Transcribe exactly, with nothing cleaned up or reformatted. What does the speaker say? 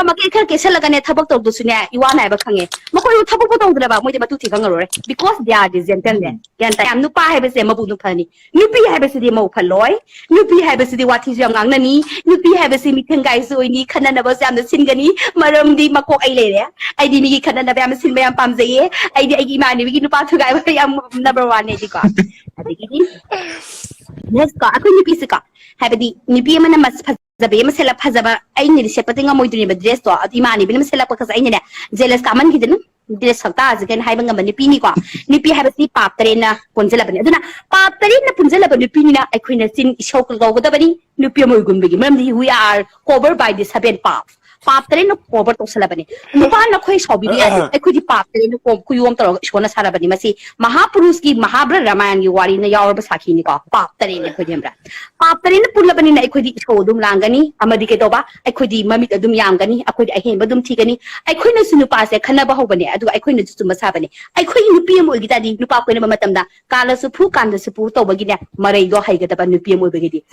ꯃꯀꯦ ꯈꯔ ꯀꯦꯁꯜꯂꯒꯅꯦ ꯊꯕꯛ ꯇꯧꯗꯁꯨꯅꯦ ꯏꯋꯥ ꯅꯥꯏꯕ ꯈꯪꯉꯦ꯫ ꯃꯈꯣꯏꯕꯨ ꯊꯕꯛꯄꯨ ꯇꯧꯗ꯭ꯔꯕ ꯃꯣꯏꯗꯤ ꯃꯇꯨ ꯊꯤ ꯈꯪꯉꯔꯣꯏ, because they are the gentleman꯫ ꯒ꯭ꯌꯥꯟ ꯇꯥꯏ? ꯌꯥꯝ ꯅꯨꯄꯥ ꯍꯥꯏꯕꯁꯦ ꯃꯕꯨꯛ ꯐꯅꯤ, ꯅꯨꯄꯤ ꯍꯥꯏꯕꯁꯤꯗꯤ ꯃꯧ ꯐꯜꯂꯣꯏ꯫ ꯅꯨꯄꯤ ꯍꯥꯏꯕꯁꯤꯗꯤ ꯋꯥꯊꯤꯁꯨ ꯌꯥꯝ ꯉꯥꯡꯅꯅꯤ꯫ ꯅꯨꯄꯤ ꯍꯥꯏꯕꯁꯤ ꯃꯤꯊꯦꯡꯒꯥꯏꯁꯨ ꯑꯣꯏꯅꯤ, ꯈꯠꯅꯅꯕꯁꯨ ꯌꯥꯝꯅ ꯁꯤꯟꯒꯅꯤ꯫ ꯃꯔꯝꯗꯤ ꯃꯀꯣꯛ ꯑꯩ ꯂꯩꯔꯦ꯫ ꯑꯩꯗꯤ ꯃꯤꯒꯤ ꯈꯠꯅꯅꯕ ꯌꯥꯝ ꯁꯤꯟꯕ ꯌꯥꯝ ꯄꯥꯝꯖꯩꯌꯦ꯫ ꯑꯩꯗꯤ ꯑꯩꯒꯤ ꯏꯃꯥꯟꯅꯕꯤꯒꯤ ꯅꯨꯄꯥ ꯊꯨꯒꯥꯏꯕ ꯌꯥꯝ number one ꯅꯦ ꯑꯩꯗꯤꯀꯣ꯫ ꯑꯗꯒꯤꯗꯤ next ꯀꯣ, ꯑꯩꯈꯣꯏ ꯅꯨꯄꯤꯁꯤꯀꯣ, ꯍꯥꯏꯕꯗꯤ ꯅꯨꯄꯤ ꯑꯃꯅ ꯃꯁ-, ꯐꯖꯕꯤ ꯑꯃ ꯁꯦꯠꯂ, ꯐꯖꯕ ꯑꯩꯅꯗꯤ ꯁꯦꯠꯄꯗꯤ ꯉꯝꯃꯣꯏꯗꯣꯏꯅꯦꯕ dress ꯇꯣ, ꯑꯗꯨ ꯏꯃꯥꯟꯅꯕꯤꯅ ꯑꯃ ꯁꯦꯠꯂꯛꯄ ꯈꯛꯁꯦ ꯑꯩꯅꯅꯦ jealous ꯀꯥꯃꯟꯈꯤꯗꯅ꯫ Dress ꯁꯛꯇꯥꯁꯦ ꯀꯩꯅ ꯍꯥꯏꯕ ꯉꯝꯕ ꯅꯨꯄꯤꯅꯤꯀꯣ꯫ ꯅꯨꯄꯤ ꯍꯥꯏꯕꯁꯤ ꯄꯥꯞ ꯇꯔꯦꯠꯅ ꯄꯨꯟꯁꯤꯜꯂꯕꯅꯤ꯫ ꯑꯗꯨꯅ ꯄꯥꯞ ꯇꯔꯦꯠꯅ ꯄꯨꯟꯁꯤꯜꯂꯕ ꯅꯨꯄꯤꯅꯤꯅ ꯑꯩꯈꯣꯏꯅ ꯆꯤꯟ ꯏꯁꯧ ꯀꯧꯒꯗꯕꯅꯤ ꯅꯨꯄꯤ ꯑꯃ ꯑꯣꯏꯒꯨꯝꯕꯒꯤ, ꯃꯔꯝꯗꯤ we are covered by the seven ꯄꯥꯞ꯫ ꯄꯥꯞ ꯇꯔꯦꯠꯅ cover ꯇꯧꯁꯜꯂꯕꯅꯤ꯫ ꯅꯨꯄꯥꯅ ꯑꯩꯈꯣꯏ ꯁꯥꯎꯕꯤꯕ ꯌꯥꯗꯦ, ꯑꯩꯈꯣꯏꯗꯤ ꯄꯥꯞ ꯇꯔꯦꯠꯅ ꯀꯣꯝ ꯈꯨꯌꯣꯝ ꯇꯧꯔꯒ ꯏꯁꯣꯔꯅ ꯁꯥꯔꯕꯅꯤ꯫ ꯃꯁꯤ ꯃꯍꯥꯄꯨꯔꯨꯁꯀꯤ ꯃꯍꯥꯕ꯭ꯔꯠ ꯔꯥꯃꯥꯌꯟꯒꯤ ꯋꯥꯔꯤꯅ ꯌꯥꯎꯔꯕ ꯁꯥꯈꯤꯅꯤꯀꯣ꯫ ꯄꯥꯞ ꯇꯔꯦꯠꯅ ꯑꯩꯈꯣꯏꯗꯤ ꯈꯪꯕ꯭ꯔꯥ? ꯄꯥꯞ ꯇꯔꯦꯠꯅ ꯄꯨꯜꯂꯕꯅꯤꯅ ꯑꯩꯈꯣꯏꯗꯤ ꯏꯁꯧ ꯑꯗꯨꯝ ꯂꯥꯡꯒꯅꯤ, ꯑꯃꯗꯤ ꯀꯩꯗꯧꯕ, ꯑꯩꯈꯣꯏꯗꯤ ꯃꯃꯤꯠ ꯑꯗꯨꯝ ꯌꯥꯝꯒꯅꯤ, ꯑꯩꯈꯣꯏꯗꯤ ꯑꯍꯦꯟꯕ ꯑꯗꯨꯝ ꯊꯤꯒꯅꯤ꯫ ꯑꯩꯈꯣꯏꯅꯁꯨ ꯅꯨꯄꯥꯁꯦ ꯈꯟꯅꯕ ꯍꯧꯕꯅꯦ, ꯑꯗꯨꯒ ꯑꯩꯈꯣꯏꯅꯁꯨ ꯆꯨꯝꯕ ꯁꯥꯕꯅꯦ꯫ ꯑꯩꯈꯣꯏꯒꯤ ꯅꯨꯄꯤ ꯑꯃ ꯑꯣꯏꯈꯤ ꯇꯥꯔꯗꯤ ꯅꯨꯄꯥ ꯀꯣꯏꯅꯕ ꯃꯇꯝꯗ ꯀꯥꯂꯁꯨ ꯐꯨ ꯀꯥꯟꯗꯁꯨ ꯄꯨ ꯇꯧꯕꯒꯤꯅꯦ ꯃꯔꯩꯗꯣ ꯍꯩꯒꯗꯕ ꯅꯨꯄꯤ ꯑꯃ ꯑꯣꯏꯕꯒꯤꯗꯤ꯫